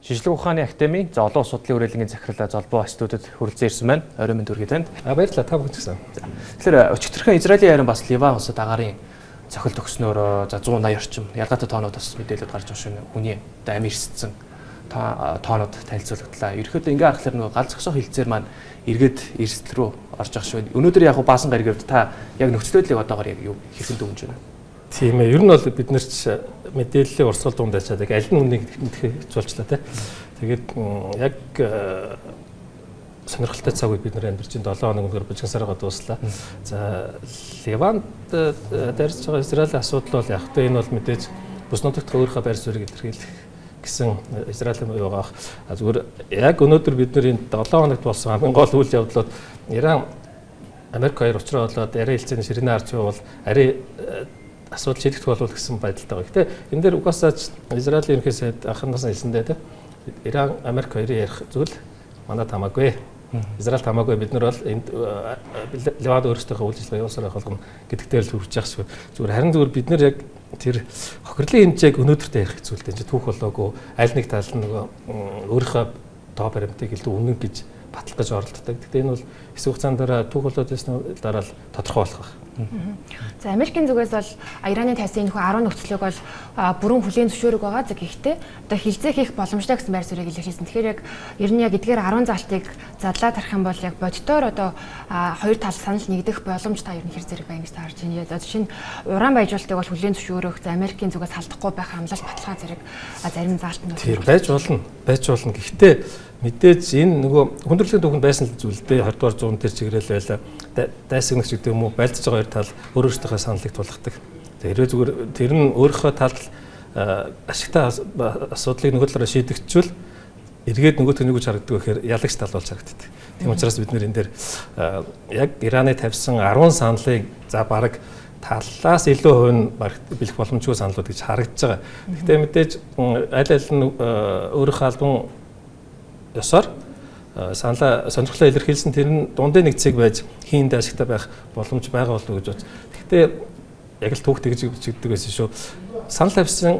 Шинжлэх ухааны академийн за олон улс судлалын хүрээлэнгийн захирал Золбоо студид хүрэлцэн ирсэн байна. Оройн мэнд хүргэе танд. Баярлалаа, та бүхэн ч гэсэн. Тэгэхээр өчигдөрхөн Израилийн харин бас Ливан улсад агаарын цохилт өгснөөр за 180 орчим ялгаатай тоонууд бас мэдээлэлд гарч байгаа шүү. Хүний одоо амь эрсдсэн тоонууд танилцуулагдлаа. Ерөнхийдөө ингээ харахаар нөгөө гал зогсоох хилцээр маань эргээд эрсдэл рүү орж байгаа шүү. Өнөөдөр яг баасан гарагийн та яг нөхцөл байдлыг одоогоор яг юу хэрхэн дүгнж байна? Тийм ээ. Ер нь бол бид нар ч мэдээллийн урсгал дунд ачаад яг аль нь үннийг мэдэх хэцүү болчлаа те. Тэгээд яг сонирхолтой цаг үед бид нар амьдарч байна. 7 хоног өнөр бужиган саргаа дууслаа. За Ливанд дайрч байгаа Израилийн асуудал бол яг тэ энэ бол мэдээж бус нутагт өөрийнхөө байр суурийг илэрхийлэх гэсэн Израилийн байгаа. Зүгээр яг өнөөдөр бид нар энэ 7 хоногт болсон хамгийн гол үйл явдлууд Иран Америк хоёр учраа болоод арай хэлцээний ширээний арч бол арай асуудал шийдэгдэх болов гэсэн байдалтай байгаа. Гэтэ энэ дээр угаасаа Израилийн ерөнхий сайд анханаас хэлсэндээ те Иран Америк хоёрын ярих зүйл манад хамаагүй. Израиль хамаагүй, бид нар бол энд Ливанд өөрсдийнхөө үйл ажиллагаа явуулсаар байх болгоно гэдэг дээр л хүрч явах шиг. Зүгээр харин зүгээр бид нар яг тэр хохирлын хэмжээг өнөөдөртөө ярих хэцүү л дээ. Энд түүх болоогүй аль нэг тал нь нөгөө өөрийнхөө тоо баримтыг илүү үнэн гэж батлах гэж оролддог. Гэхдээ энэ бол хэсэг хугацаанд дараа түүх болоод байсан дараа л тодорхой болох байх. За Америкийн зүгээс бол Ираны тавьсан энэ хүү 10 нөхцөлийг бол бүрэн хүлээн зөвшөөрөг байгаа. За гэхдээ одоо хилцээ хийх боломжтой гэсэн байр суурийг илэрхийлсэн. Тэгэхээр яг ер нь яг эдгээр 10 заалтыг задлаа тарах юм бол яг бодитоор одоо хоёр тал санал нэгдэх боломж та ер нь хэр зэрэг байна гэж та харж байна. Одоо жишээ нь уран баяжуултыг бол хүлээн зөвшөөрөх, за Америкийн зүгээс халдахгүй байх амлалт баталгаа зэрэг зарим заалтнууд тийм байж болно. Байж болно. Гэхдээ мэдээж энэ нөгөө хүндрэлтийн түүхэнд байсан зүйл дээ. 20 дугаар зуун тэр чигээрэл байлаа. Дайсагнагч гэдэг юм уу, байлдаж байгаа хоёр тал өөр өөрсдийнхөө саналыг тулгадаг. Хэрвээ зүгээр тэр нь өөрийнхөө талд ашигтай асуудлыг нөгөө талаараа шийдэгчвэл эргээд нөгөөх нь юу гэж харагддаг вэ гэхээр ялагч тал болж харагддаг. Тийм учраас бид нэр энэ дээр яг Ираны тавьсан 10 саналыг за бараг талаас илүү хувь нь бараг бэлэх боломжгүй саналууд гэж харагдаж байгаа. Гэхдээ мэдээж аль аль нь өөрийнхөө албан ёсоор саналаа сонирхлоо илэрхийлсэн, тэр нь дундын нэг цэг байж хийндэ ашигтай байх боломж байгаа болов уу гэж бодсон. Гэхдээ яг л түүх тэгж бичигддэг байсан шүү. Санал тавьсан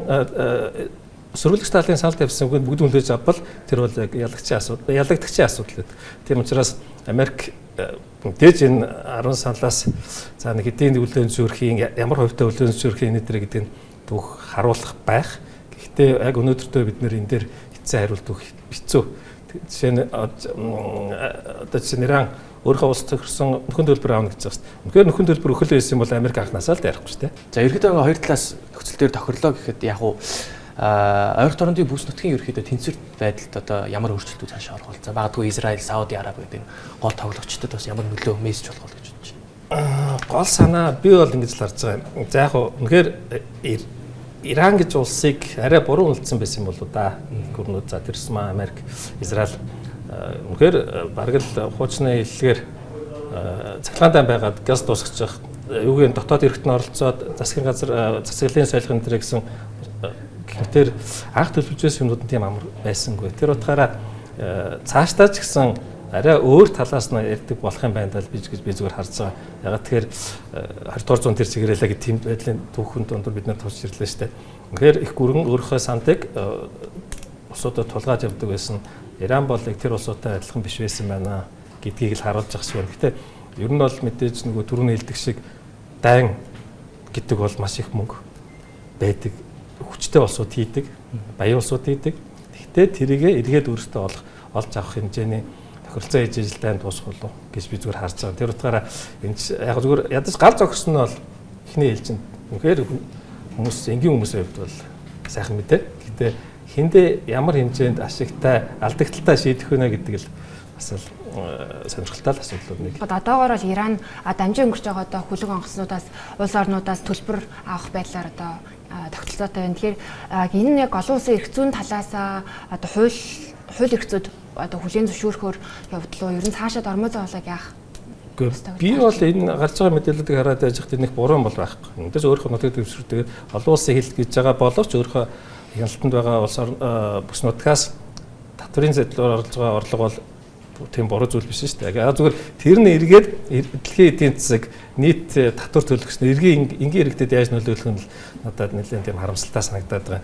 сөргөлөгч талын санал тавьсан үгэнд бүгд хүлээж авбал тэр бол яг ялагчийн асуудал, ялагдагчийн асуудал гэдэг. Тийм учраас Америк мэдээж энэ 10 саналаас за нэг хэдийн хүлээн зөвшөөрхийн, ямар хувьтай хүлээн зөвшөөрхийн энэ төр гэдэг нь түүх харуулах байх. Гэхдээ яг өнөөдөртөө бид нэр энэ дээр эцсийн хариулт өгөх хэцүү. Жишээ нь одоо жишээ нь Иран өөрийнхөө улс тохирсон нөхөн төлбөр аавна гэж байгаа шүү дээ. Үнэхээр нөхөн төлбөр өхөл байсан бол Америк анхнаасаа л ярихгүй шүү дээ. За ерөнхийдөө хоёр талаас нөхцөл дээр тохирлоо гэхэд яг уу ойрт орондын бүс нутгийн ерөнхийдөө тэнцвэр байдалд одоо ямар өөрчлөлтүүд цаашаа орох бол за магадгүй Израиль, Сауди Араби гэдэг энэ гол тоглогчдод бас ямар нөлөө мессеж болох вэ гэж бодож байна. Гол санаа би бол ингэж л харж байгаа юм. За яг уу үнэхээр Иран гэж улсыг арай буруу үнэлсэн байсан юм болоо да. Гүрнүүд за тэрсэн Америк, Израиль үнэхээр бараг л хуучны хэллэгээр цахилгаан дан байгаад газ дуусгачих юугийн дотоод эрхт нь оролцоод засгийн газар засаглалын солих энэ төр гэсэн гэмтэр анх төлөвлөж байсан юмнууд нь тийм амар байсангүй. Тэр утгаараа цаашдаа ч гэсэн арай өөр талаас нь ярьдаг болох юм байна даа би гэж би зүгээр харж байгаа. Ягаад тэгэхээр 20 дугаар зуун тэр чигээрэлээ гэх тийм байдлын түүхэн дундуур бид нар турш ирлээ шүү дээ. Үнэхээр их гүрэн өөрийнхөө сандыг улсуудад тулгааж явдаг байсан. Иран бол яг тэр улсуудтай адилхан биш байсан байна гэдгийг л харуулж байгаа шиг байна. Гэтэ ер нь бол мэдээж нөгөө түрүүний хэлдэг шиг дайн гэдэг бол маш их мөнгө байдаг. Хүчтэй улсууд хийдэг, баян улсууд хийдэг. Гэхдээ тэрийгэ эргээд өөрсдөө олох олж авах хэмжээний тохиролцоо хийж ижил дайн дуусах болов гэж би зүгээр харж байгаа. Тэр утгаараа энэ яг зүгээр ядаж гал зогсон нь бол эхний ээлжинд үнэхээр хүмүүс энгийн хүмүүсийн хувьд бол сайхан мэдээ. Гэхдээ хиндэ ямар хэмжээнд ашигтай, алдагдaltaй шийдэх вэ гэдэг л бас л сонирхолтой л асуудлууд нэг. Одоогоор бол Иран дамжин өнгөрч байгаа одоо хүлэг онгоцнуудаас улс орнуудаас төлбөр авах байдлаар одоо тогтолцоотой байна. Тэгэхээр энэ нь яг олон улсын эрх зүйн талаас одоо хууль эрх зүйд одоо хүлээн зөвшөөрөхөөр явдлаа. Ер нь цаашаа Ормуз хоолойг яах? Би бол энэ гарч байгаа мэдээллүүдийг хараад байж хат нэг буруу бол байхгүй. Мэдээж өөрийнхөө нутаг дэвсгэр олон улсын хил гэж байгаа боловч өөрийнхөө хяналтанд байгаа улс бүс нутгаас татврын зэдлээр орлож байгаа орлого бол тийм буруу зүйл биш шүү дээ. Яг зүгээр тэр нь эргээд дэлхийн эдийн засаг нийт татвар төлөх гэсэн эргийн энгийн иргэдэд яаж нөлөөлөх нь л надад нэлээд тийм харамсалтай санагдаад байгаа.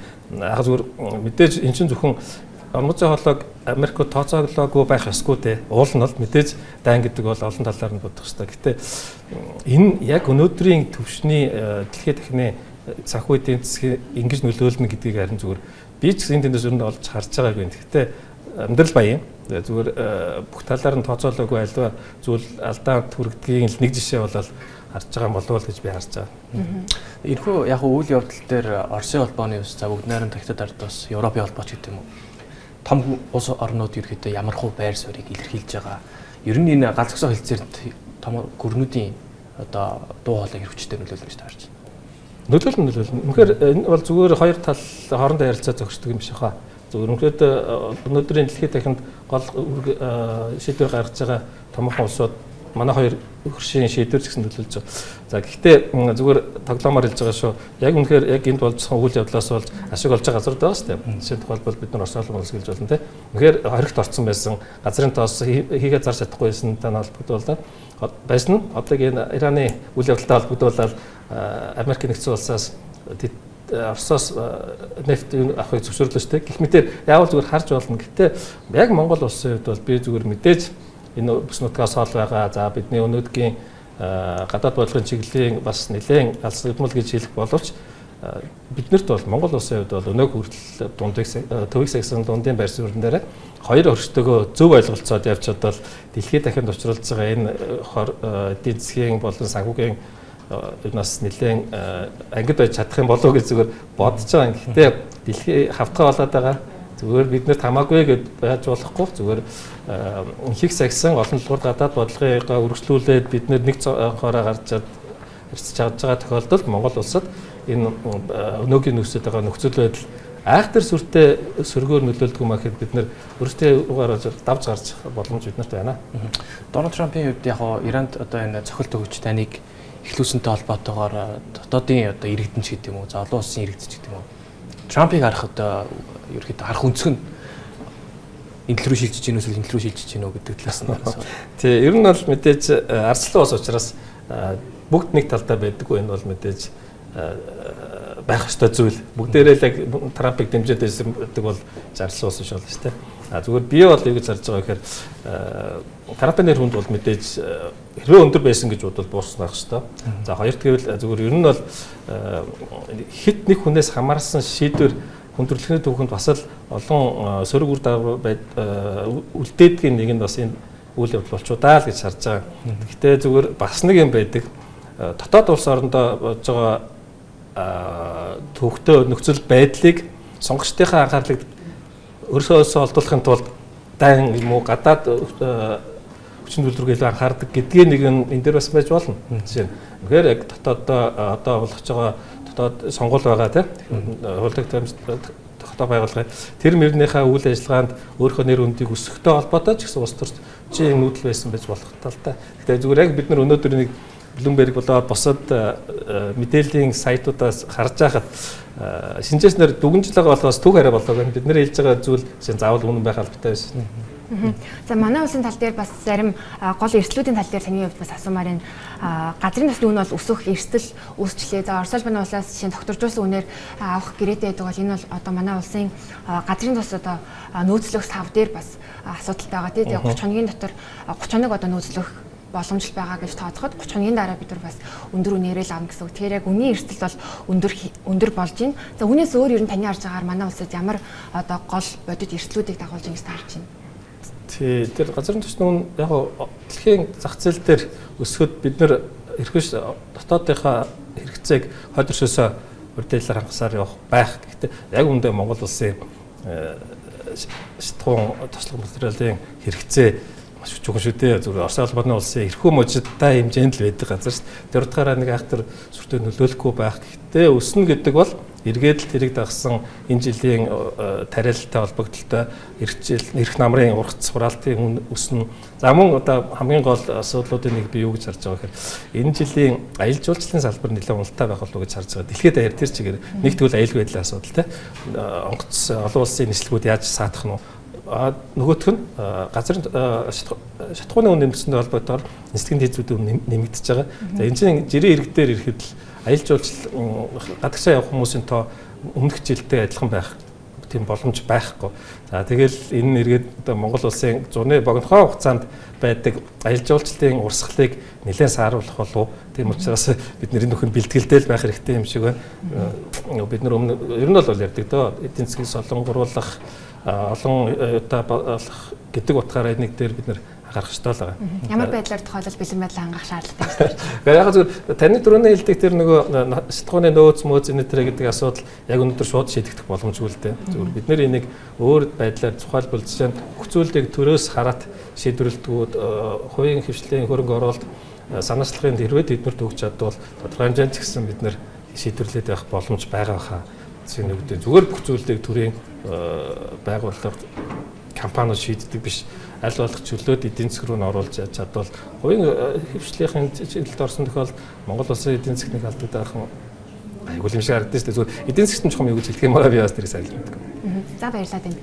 Яг зүгээр мэдээж эн чинь зөвхөн Ормузын хоолойг Америк тооцоолоогүй байх ёсгүй дээ. Уул нь бол мэдээж дайн гэдэг бол олон талаар нь бодох хэрэгтэй. Гэтэ энэ яг өнөөдрийн төвшний дэлхийд дахины санхүү эдийн засгийн ингэж нөлөөлнө гэдгийг харин зүгээр би ч гэсэн энэ тэндээс өрөнд олж харж байгаагүй. Гэхдээ амьдрал баян. Зүгээр бүх талаар нь тооцоолоогүй альва зүйл алдаа төрөгдгийг л нэг жишээ болол харж байгаа юм болов уу гэж би харж байгаа. Энэхүү яг үйл явдал дээр Оросын холбооны ус за бүгд найрамд Хятад ард бас Европын холбоо ч гэдэг юм уу. Том улс орнууд ерөөхдөө ямар хуу байр суурийг илэрхийлж байгаа. Ер нь энэ гал зогсоо хэлцээрт том гүрнүүдийн одоо дуу хоолой хэр хүчтэй нөлөөлнө гэж харж байна. Нөлөөлнө. Үнэхээр энэ бол зүгээр хоёр тал хоорондоо ярилцаа зохисдог юм биш хаа. Зүгээр үнэхээр өнөөдрийн дэлхийд дахинд гол шийдвэр гаргаж байгаа томоохон улсууд манай хоёр хөршийн шийдвэр ч гэсэн нөлөөлж байгаа. За гэхдээ зүгээр тоглоомоор хэлж байгаа шүү. Яг үнэхээр яг энд болж байгаа үйл явдлаас болж ашиг олж байгаа газрууд байгаа шүү дээ. Жишээ тухайлбал бид нар Орос улс гэж болно те. Үнэхээр хоригт орцсон байсан газрын тоос хийгээ зарж чадахгүй байсан та холбогдуулаад байсан нь одоо энэ Ираны үйл явдалтай холбогдуулаад Америк нэгдсэн улсаас Оросоос нефть авахыг зөвшөөрлөө шүү дээ. Гэх мэтэр яавал зүгээр харж болно. Гэтэ яг Монгол улсын хувьд бол би зүгээр мэдээж энэ бүс нутгаас хол байгаа. За бидний өнөөдгийн гадаад бодлогын чиглэлийн бас нэлээд алсгадмал гэж хэлэх боловч биднэрт бол Монгол улсын хувьд бол өнөөг хүртэл дундыг төвийг сагсан дундын байр суурин дээр хоёр өршдөөгөө зөв ойлголцоод явж чадвал дэлхийд дахинд учруулж байгаа энэ эдийн засгийн болон санхүүгийн юунаас нэлээд ангид байж чадах юм болов уу гэж зүгээр бодож байгаа. Гэхдээ дэлхий хавтгай болоод байгаа. Зүгээр биднэрт хамаагүй гэд байж болохгүй. Зүгээр их сагсан олон талбар гадаад бодлогыг үргэлжлүүлээд бид нэг цонхоороо гарч харьцаж чадж байгаа тохиолдолд Монгол улсад энэ өнөөгийн нөхцөл байгаа нөхцөл байдал айхтар сүртэй сөргөөр нөлөөлдөг юм ахэд бид нэр өөрсдөө давж гарч боломж биднэрт байна. Дональд Трампын хувьд яг Иранд одоо энэ цохилт өгч таныг эхлүүлсэнтэй холбоотойгоор дотоодын одоо иргэдэн ч гэдэг юм уу, за олон улсын иргэдэн ч гэдэг юм уу. Трампыг харах одоо ерөөхдөө харах өнцөг нь энэ тал руу шилжиж гинүү эсвэл энэ тал руу шилжиж гинүү гэдэг талаас нь асуу. Тий, ер нь бол мэдээж ардчлан улс учраас бүгд нэг талдаа байдаггүй, энэ бол мэдээж байх ёстой зүйл. Бүгдээрээ л яг Трампыг дэмжиж байсан гэдэг бол зарласан улс биш болно шүү дээ. А зүгээр би бол юу гэж харж байгаа гэхээр Трампын нэр хүнд бол мэдээж хэрвээ өндөр байсан гэж бодвол буурсан байх ёстой. За хоёрт гэвэл зүгээр ер нь бол хит нэг хүнээс хамаарсан шийдвэр хүндрэлхний түүхэнд бас л олон сөрөг үр дагавар үлдээдгийн нэг нь бас энэ үйл явдал болчуудаа л гэж харж байгаа. Гэхдээ зүгээр бас нэг юм байдаг. Дотоод улс орондоо болж байгаа төвхтөө нөхцөл байдлыг сонгогчдынхаа анхаарлыг өөрсөөсөө олдуулахын тулд дайн юм уу гадаад хүчин зүйлрүү илүү анхаардаг гэдгээ нэг нь энэ дээр бас байж болно. Жишээ нь үнэхээр яг дотооддоо одоо болгож байгаа дотоод сонгуул байгаа тийм хуулийг тогтоо байгуулгын тэр мөрнийхээ үйл ажиллагаанд өөрийнхөө нэр хүндийг өсгөхтэй холбоотой ч гэсэн улс төрчийн нүүдэл байсан байж болох талтай. Гэхдээ зүгээр яг бид нар өнөөдөр нэг Bloomberg болоод бусад мэдээллийн сайтуудаас харж байхад шинжээснээр дүгнжил байгаа болохоос түүх арай болоог байна. Бид нэр хэлж байгаа зүйл заавал үнэн байх албатай байсан. За манай улсын тал дээр бас зарим гол эрсдлүүдийн тал дээр таны хувьд бас асуумаар энэ газрын тосны үн бол өсөх эрсдэл үүсчлээ. За Орос улбаны улсаас жишээ нь тогтворжуулсан үнээр авах гэрээтэй байдаг бол энэ бол одоо манай улсын газрын тос одоо нөөцлөх сав дээр бас асуудалтай байгаа тий. Тэгээ 30 хоногийн дотор 30 хоног одоо нөөцлөх боломж байгаа гэж тооцоход 30 хоногийн дараа бид нар бас өндөр үнээрээ л авна гэсэн үг. Тэгэхээр яг үнийн эрсдэл бол өндөр болж байна. За үүнээс өөр ер нь таны харж байгаагаар манай улсад ямар одоо гол бодит эрсдлүүдийг дагуулж ингэж харж байна? Тий, тэр газрын төсний үн яг дэлхийн зах зээл дээр өсөхөд бид нар эрхэж дотоодынхаа хэрэгцээг хойд өршөөсөө урьдчилан хангасаар явах байх. Гэхдээ яг үүндээ Монгол улсын шатхуун тослог материалын хэрэгцээ маш чухал шүү дээ. Зүгээр Орос улбаны улсын эрхүү мужидтай хэмжээнд л байдаг газар шүү дээ. Тэр утгаараа нэг айхтар сүртэй нөлөөлөхгүй байх. Гэхдээ өснө гэдэг бол эргээд л тэрийг дагсан энэ жилийн тариалалтай холбогдлолтой эх жил эрх намрын ургац хураалтын үн өснө. За мөн одоо хамгийн гол асуудлуудын нэг би юу гэж харж байгаа гэхээр энэ жилийн аялал жуулчлалын салбар нэлээд уналттай байх болов уу гэж харж байгаа. Дэлхийд даяар тэр чигээр нэг тэгвэл аюулгүй байдлын асуудал те. Онгоц олон улсын нислэгүүд яаж саатах нь нөгөөх нь газрын шатхууны үн нэмэгдсэнтэй холбоотойгоор нислэгийн тийзүүдийн үн нэмэгдэж байгаа. За энэ чинь жирийн ирэг дээр ирэхэд л аялал жуулчлал гадагшаа явах хүмүүсийн тоо өмнөх жилдээ адилхан байх тийм боломж байхгүй. За, тэгэл энэ нь эргээд одоо Монгол улсын зуны богинохоо хугацаанд байдаг аялал жуулчлалын урсгалыг нэлээд сааруулах болов. Тийм учраас бид нэр нөхөнд бэлтгэлтэй л байх хэрэгтэй юм шиг байна. Бид нар өмнө ер нь бол ярьдаг дөө, эдийн засгийг солонгоруулах, олон удаа болох гэдэг утгаараа энийг дээр бид нар анхаарах ёстой л байгаа. Ямар байдлаар тухайлбал бэлэн байдлаа хангах шаардлагатай юм бэ? Гэхдээ яг зүгээр таны түрүүний хэлдэг тэр нөгөө шатхууны нөөц мөөц энэ тэр гэдэг асуудал яг өнөөдөр шууд шийдэгдэх боломжгүй л дээ. Зүгээр бид нар энийг өөр байдлаар, тухайлбал жишээ нь бүх зүйлийг төрөөс хараат шийдвэрлэдгүүд, хувийн хэвшлийн хөрөнгө оруулалт, санаачлагын хэрвээ тэднэрт өгч чадвал тодорхой хэмжээнд ч гэсэн бид нар шийдвэрлээд байх боломж байгаа хаа. Жишээ нь гэдэг, зүгээр бүх зүйлийг төрийн байгууллага, компаниуд шийддэг биш, аль болох чөлөөт эдийн засаг руу нь оруулж чадвал хувийн хэвшлийнхэн чиглэлд орсон тохиолдолд Монгол улсын эдийн засаг нэг алдагдах айгуул юм шиг харагдаж шүү дээ. Зүгээр эдийн засагт нь чухам юу гэж хэлэх юм аа, би бас тэрийг сайн мэддэг. За, баярлалаа танд.